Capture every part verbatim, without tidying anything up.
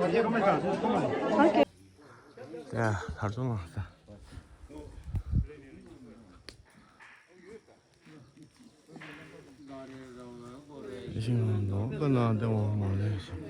ཡ། ཐར་ཚུར་མ་ས། ཞིང་ནང་དུ་ཀུན་ལ་བདེ་བ་མ་ལུས་ཤིང་།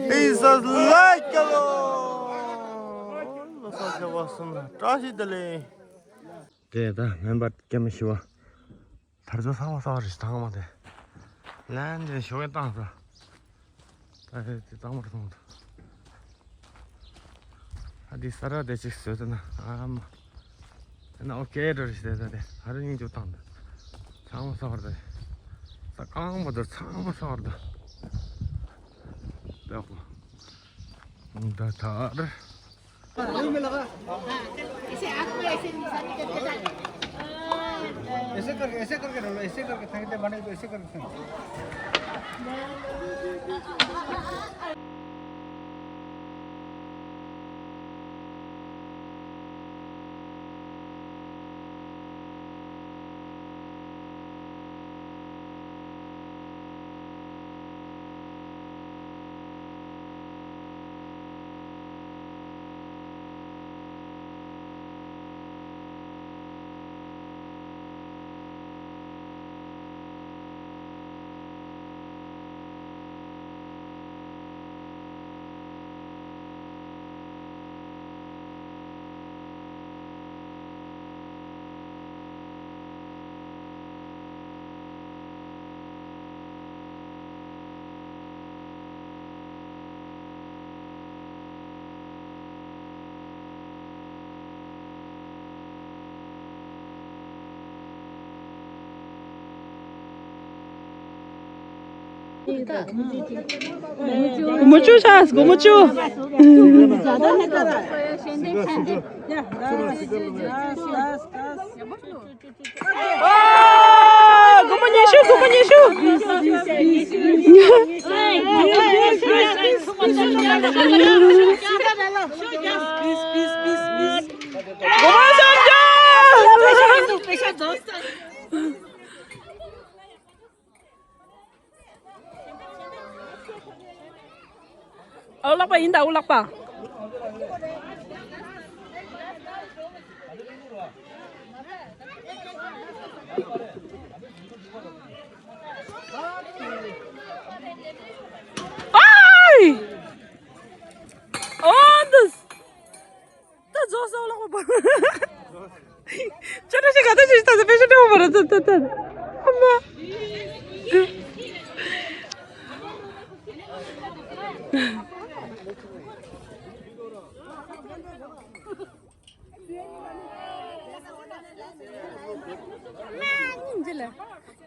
ཨེ་ཟ་ལ་ཀྱ་ལོ། ལོ་སོ་ཆེ་བ་སོང་ན་བཀྲ་ཤིས་བདེ་ལེགས། དེ་ད་སྨན་པ་སྐྱེ་མི་ཤི་བ། ཐར་ཚུར་ས་བ་ས་བ་རེད་ཐང་མ་དེ། ལན་དེ་ཞོགས་ཀས་བཏང་ས། ད་དེ་དེ་གཙང་མར་སོང་། ཨ་དེ་ས་ར་དེ་ཅིག་བཟོས་ད་ན་ཨ་མ། དེ་ན་ཨོ་ཀེ་འགྲོ་རེད་དེ་ད་དེ་ཨ་ར་སྙིང་རྗེ་བཏང་ད། ཚང་མ་ས་བར་ད། ས་གང་མ་ད་ཚང་མ་ས་བར་ད། ད་ཁོ། ད་ཐར། ऐसे करके, ऐसे करके रख लो, ऐसे करके फेंक दे, बने तो ऐसे करके फेंक। གོ་མ་བཅུག་ཤག་གོ་མ་བཅུག་ཨ། སྒོར་མོ་ཉི་ཤུ། སྒོར་མོ་ཉི་ཤུ། སྒོར་མོ་སུམ་བརྒྱ། ཨོ་ལག་པ་ཡིན་ད། ཨོ་ལག་པ། ཨའི། ཨོ་འདུས། ད་རྫོགས་སོང་ལགས་པ། ཅོ་ཏྲ་ཞིག་ག་ད་ཅིག་ད་ད་པེ་ཤ་ཏྲེ་བོ་བ་ར་ད་ད་ད། ཨ་མ།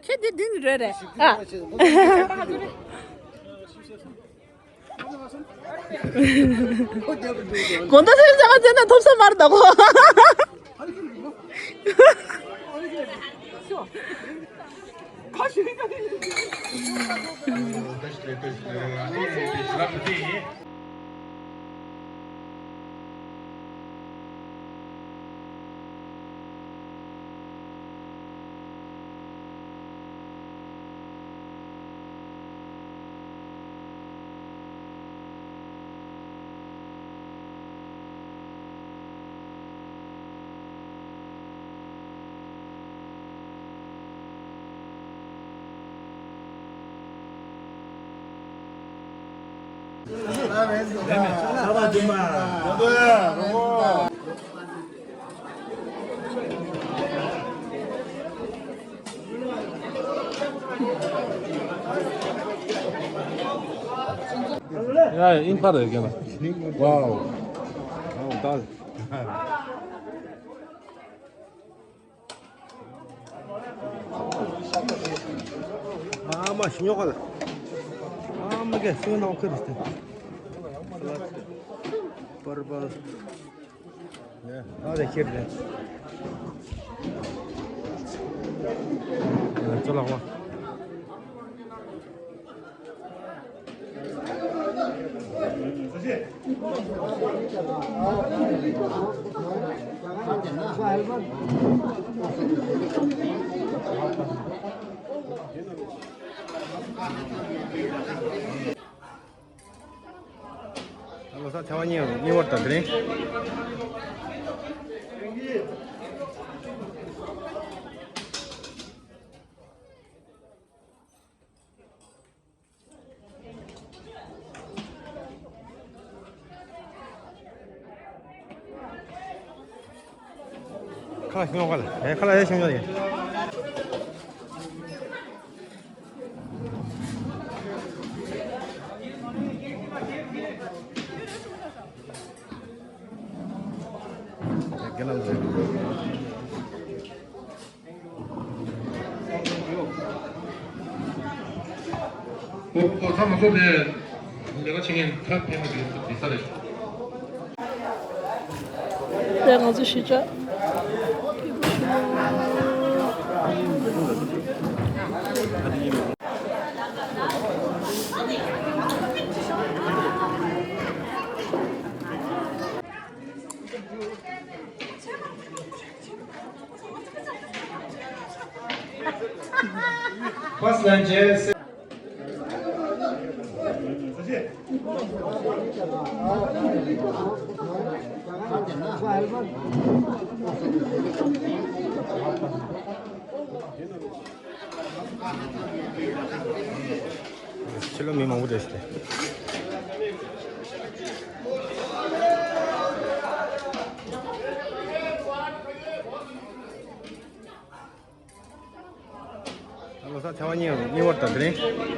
ཁྱེད་འདི་འདི་རེད་རེད་ཨ། དགོང་དག་སེམས་ཚང་མ་བཙལ་ན་ཐོབ་ས་མ་རེད་ད་གོ། ཡ་ཡིན་པ་རེད་ཀྱང་། ཝའོ། ཨོ་ད། མ་ཤི་ཉོག་ག་ལ། ཨ་མ་གེ་སུ་ནང་ཁུར་སྟེ། པར་པར། ཨ་རེ་ཁྱེར་རེ། ཅོ་ལགས་མ། ལོ་གསར་ཚེས་པ་གཉིས་པ་གཉིས་པར་དང་དེ་རིང་། ཁ་ལག་ཤིང་ལོག་ཁ་ལ་ཨེ་ཁ་ལག་ཨེ་ཤིང་ལོག་ཡིན། རྒན་ལགས་ཚོས། ཨོ་ཨོ་ཚང་མ་སོ་དེ་ལས་ཀ་བྱེད་མཁན་ཁ་ཕན་གི་དེ་ས་རེད། དེ་ང་ཚོ་གཞིས་ཆགས། First line, J S. ཕྱི་ལོགས་མི་མང་པོ་རེད་ཟེར། ལོ་གསར་ཚེས་པ་གཉིས་པ་གཉིས་པར་དང་དེ་རིང་།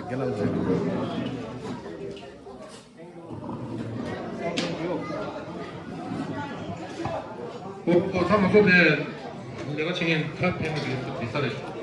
རྒན་ལགས་ཚོས། ཨོ་ཨོ་ཚང་མ་སོ་དེ་ལས་ཀ་བྱེད་མཁན་ཁ་ཕན་གི་དེ་ས་རེད།